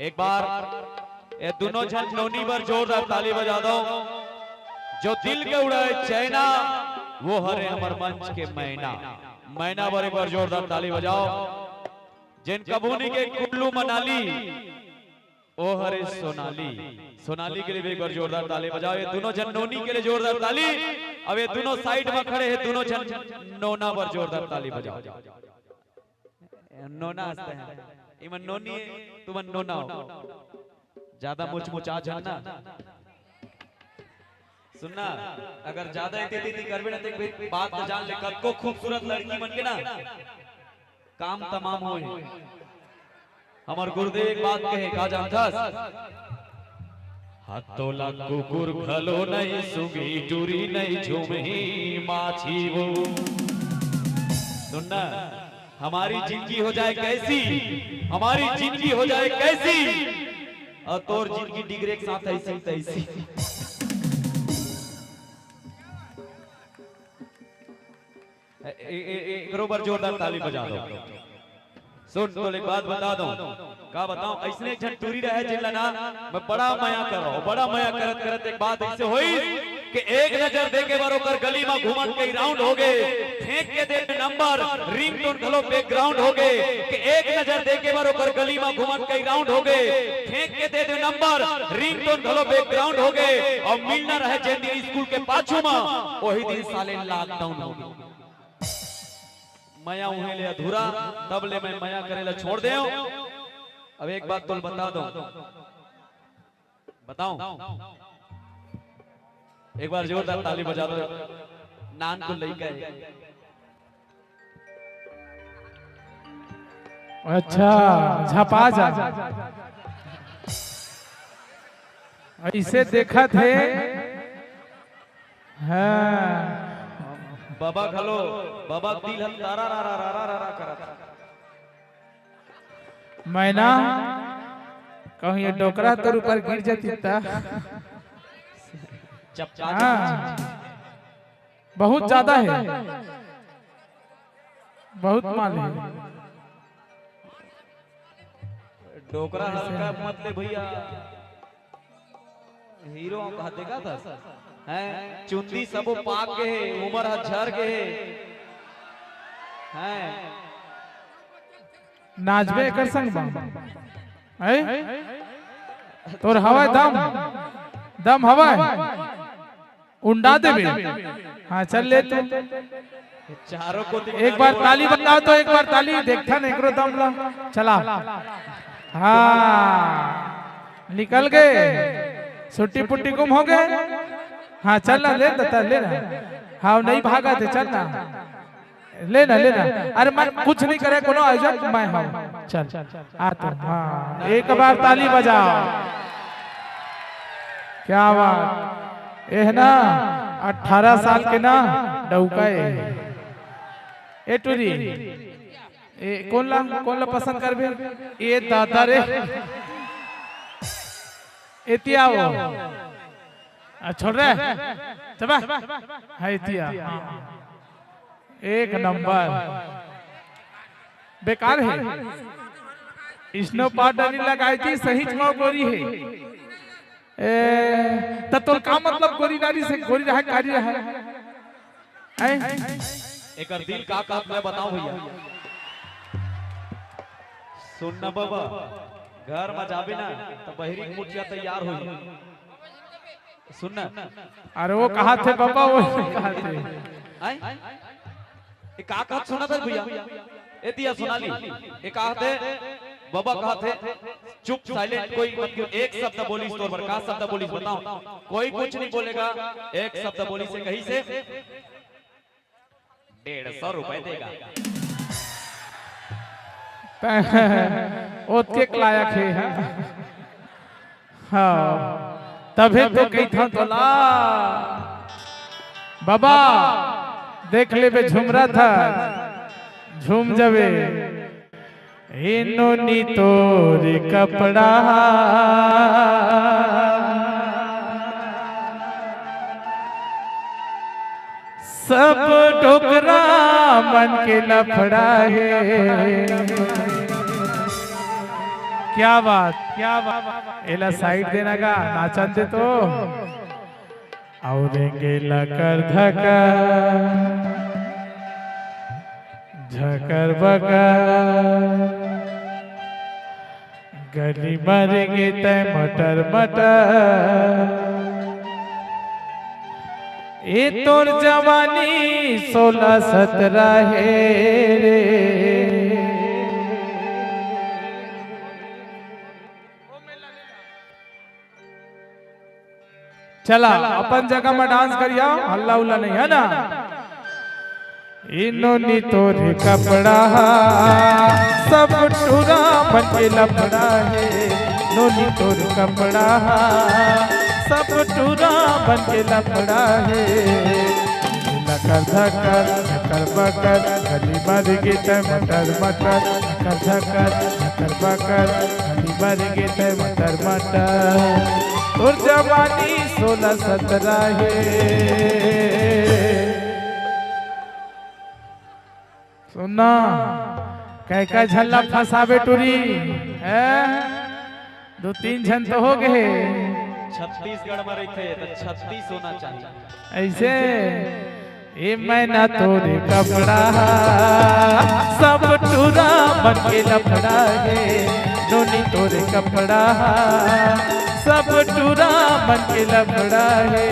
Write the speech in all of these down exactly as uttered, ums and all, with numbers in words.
एक बार ये दोनों झन नोनी बर जोरदार ताली बजा दो। जो दिल के उड़ाए चैना, वो हरे हमर मंच के मैना। मैना बर एक बार जोरदार ताली बजाओ। जेन कभू नइ गे कुल्लू मनाली, ओ हरे सोनाली। सोनाली के लिए भी एक बार जोरदार ताली बजाओ। ये दोनों झन नोनी के लिए जोरदार ताली। अब ये दोनों साइड में खड़े हैं, दोनों झन नोना बर जोरदार ताली बजाओ। नोना हंसते हैं। इमन नोनी है, तुमन नोना हो। ज्यादा मुचमुचा झन ना। सुनना, अगर ज्यादा इति इति करबे ना, देख भाई, बात तो जान ले, कतको खूबसूरत लड़की मन के ना, काम तमाम होए। हमर गुरुदेव एक बात कहे, का जानथस? हत्तोला कुकुर घलो नहीं सूंघी, टूरी नहीं झूमही, माछी वो। सुनना, हमारी जिंदगी हो जाए कैसी, हमारी जिंदगी हो जाए कैसी, और तोर जिंदगी डिगरे के साथ ऐसी तैसी। ए-, ए-, ए-, एकरो बर जोरदार ताली बजा दो। सुन, तो एक बात बता दो, का बताऊं, ऐसने एक झन टूरी रहे, जिन ला ना मैं बड़ा मया कर रहा हूं, बड़ा मया करत करत एक बात ऐसे होई कि एक नजर देके बर ओकर गली में घूमत कई राउंड हो गए, फेंक के दे नंबर, रिंगटोन घलो बैकग्राउंड हो गए, कि एक नजर देके बर ओकर गली में घूमत कई राउंड हो गए, फेंक के दे दे नंबर, रिंगटोन घलो बैकग्राउंड हो गए, और मिलना रहे जेन दिन स्कूल के पाछू में, वही दिन साले लॉकडाउन हो गए। मया उहें ले अधूरा, तब ले मैं मया करे ला छोड़ देंव। अब एक बात तोल बता दो, बताओ, एक बार जोरदार ताली बजा दो। नान को लइका है। अच्छा, झपा जा। ऐसे देखत हे। हाँ। बाबा घलो, बाबा दिल ह तारा रा रा रा रा रा करत। मैना, कहूँ ये डोकरा तोर ऊपर गिर जाती ता। चपका हाँ। बहुत ज्यादा है, बहुत माल है। डोकरा हल्का मत ले भैया। हीरो हम कहते का था? हैं? चुंदी सबो पाक के है, उमर ह झर के है। हैं? नाचबे एकर संग बा। हैं? तोर हवय दम? दम हवय? उंडा देबे। हाँ, चल ले तू। चारों को एक बार ताली बजाओ तो, एक बार ताली, देखथन एकरो दम ला। चला। हाँ, निकल गए, सुट्टी पुट्टी गुम हो गए। हाँ, चल ना, ले ना, ले ना। हाँ, नहीं भागा थे, चल ना। ले ना, ले ना। अरे मैं कुछ नहीं करे, कोनो आयोजक मैं हूँ। चल, आ तो, हाँ, एक बार ताली बजाओ। क्या बात। एह ना, अठारह साल के ना, डौका ए। ए टूरी, ए, कौन ला, कौन ला पसंद करबे? ए दादा रे। एतिया वो। आ, छोड़ रे। चबा। है एतिया। हाँ। एक नंबर। बेकार है। स्नो पाउडर नहीं लगाई थी, सही चुनाव गोरी है। ए, त तोर का मतलब गोरी नारी से, गोरी रहा, कारी रहा? हैं? एकर दिल का कहत, मैं बताऊं भैया। सुन न बाबा, घर में जाबे ना, त बहिरी के मुठिया तैयार होई। सुन न। अरे वो कहा थे बाबा, वो कहा थे। हैं? ए, का कहत सुना था भैया? ए दिया सोनाली, ए कहा थे, बाबा कहा थे, चुप, साइलेंट, कोई मत क्यों, एक शब्द बोलिस तोर बर, का शब्द बोलिस बताओ? कोई कुछ नहीं बोलेगा, एक शब्द बोलिस से कही से, डेढ़ सौ रुपए देगा। ओतके लायक है, हाँ। हाँ, तभे तो कही था तोला। बाबा, देख लेबे झुमरा था, झूम जाबे। ए नोनी तोर कपड़ा सब डोकरा मन के लफड़ा है। क्या बात, क्या बात। एला साइड देना गा, नाचन दे तो। अउ रेंगे लकर धकर, झकर बकर, गली म रेंगे तै मटर मटर। ए तोर जवानी सोलह सतरा हे रे। चला, अपन जगह म डांस करिया, हल्ला उल्ला नहीं है ना। ए नोनी तोर कपड़ा हा, सब टूरा मन के लफड़ा हे। नोनी तोर कपड़ा हा, सब टूरा मन के लफड़ा हे। लकर धकर, झकर बकर, गली म रेंगे तै मटर मटर। लकर धकर, झकर बकर, गली म रेंगे तै मटर मटर। तोर जवानी सोलह सतरा हे। सुन ना, कै कै झन ला फंसाबे टूरी, हैं? दू तीन झन तो हो गे। छत्तीसगढ़ म रहिथे त छत्तीस होना चाहिए। अइसे, ए मैना तोर कपड़ा हा, सब टूरा मन के लफड़ा हे। नोनी तोर कपड़ा हा, सब टूरा मन के लफड़ा हे।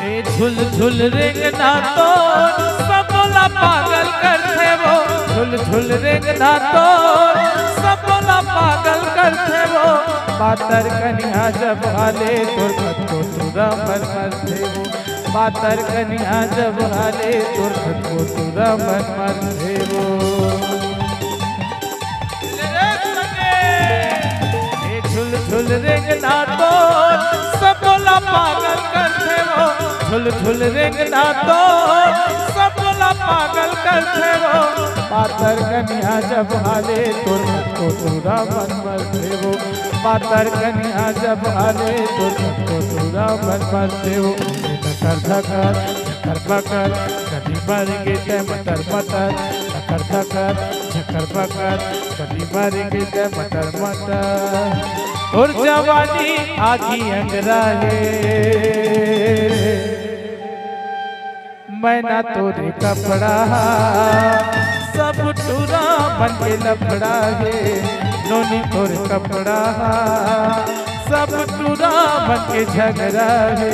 ए झुल झुल रेंगना तो सबो ला पागल करथे वो। झुल झुल रेंगना तो सबो ला पागल करथे वो। पातर कनिहा जब हाले तोर खतको टूरा मन मरथे वो। पातर कनिहा जब हाले तोर खतको टूरा मन मरथे वो। ए झुल झुल रेंगना तो सबो ला पागल करथे वो। झुल झुल रेंगना तो सबो ला पागल करथे वो। पातर कनिहा जब हाले तोर खतको टूरा मन मरथे वो। पातर कनिहा जब हाले तोर खतको टूरा मन मरथे वो। धकर धकर, झकर बकर, गली म रेंगे तै मटर मटर। धकर धकर, झकर बकर, गली म रेंगे तै मटर मटर। तोर जवानी आगी अंगरा हे। मैना तोर कपड़ा हा, सब टूरा मन के लफड़ा हे। नोनी तोर कपड़ा हा, सब टूरा मन के झगड़ा हे।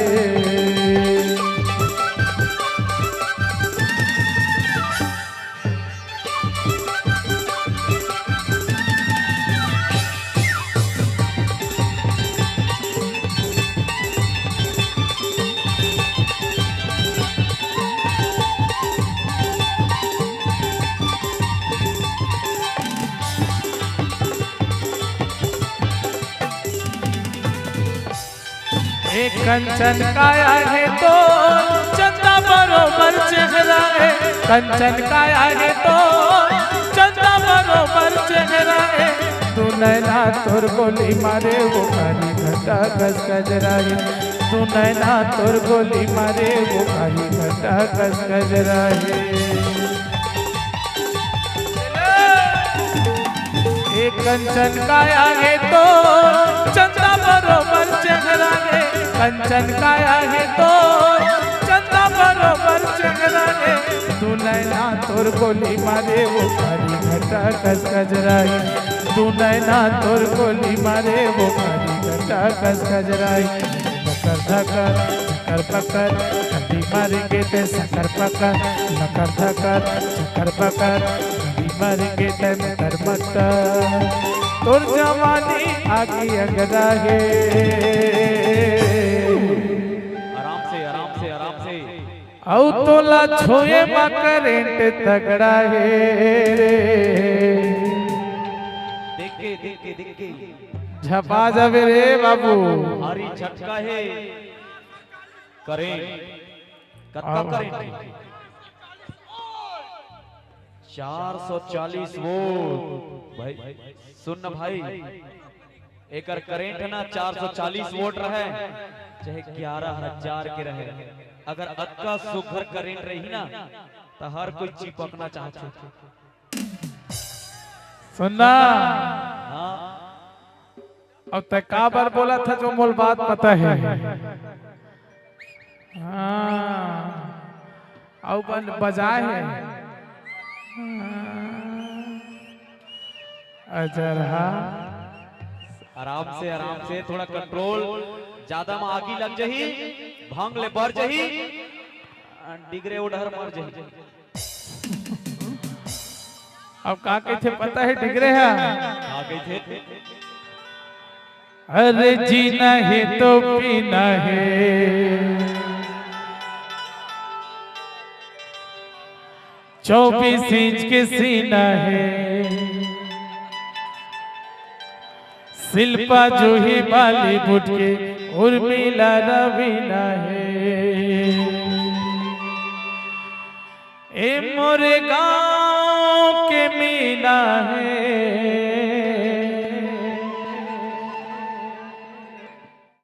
ए कंचन काया हे तो चंदा बरोबर चेहरा हे। कंचन काया हे तो चंदा बरोबर चेहरा हे। दू नैना तोर गोली मारे वो कारी घटा कस कजरा हे। दू नैना तोर गोली मारे वो कारी घटा कस कजरा हे। ए कंचन काया हे तो चंदा बरोबर चेहरा हे। कंचन काया हे तो चंदा बरोबर चेहरा हे। दू नैना तोर गोली मारे वो कारी घटा कस कजरा हे। दू नैना तोर गोली मारे वो कारी घटा कस कजरा हे। धकर धकर, झकर पकर, गली म रेंगे तै सकर पकर। लकर धकर, झकर पकर, गली म रेंगे तै मटर मटर। तोर जवानी आगी अंगरा हे। आराम से, आराम से, आराम से। अउ तोला छुए म करेंट तगड़ा हे रे। देख के, देख के, देख के। झपा जाबे रे बाबू। भारी झटका हे। करेंट। कतका करेंट हे? चार सौ चालीस वोल्ट। भाई, सुन ना भाई, एकर करेंट ना चार सौ चालीस वोल्ट रहे, चाहे ग्यारह हजार के रहे, अगर अतका सुघर करेंट रही ना, त हर कोई चिपकना चाहथे। सुन ना। हाँ। अब तैं काबर बोलत हस जो मोला बात पता हे। हाँ। अउ बन बजाए हे। हाँ। अजरहा। आराम से, आराम से, थोड़ा कंट्रोल। जादा म आगी लग जाही, भांग ले बर जाही, डिगरे ओ डहर मर जाही। अब का कहिथे पता हे डिगरे हा? का कहिथे? अरे जीना हे तो पीना हे, चौबीस इंच के सीना हे, शिल्पा जूही बॉलीवुड के उर्मिला रवीना हे। ए मोरे गांव के मीना हे,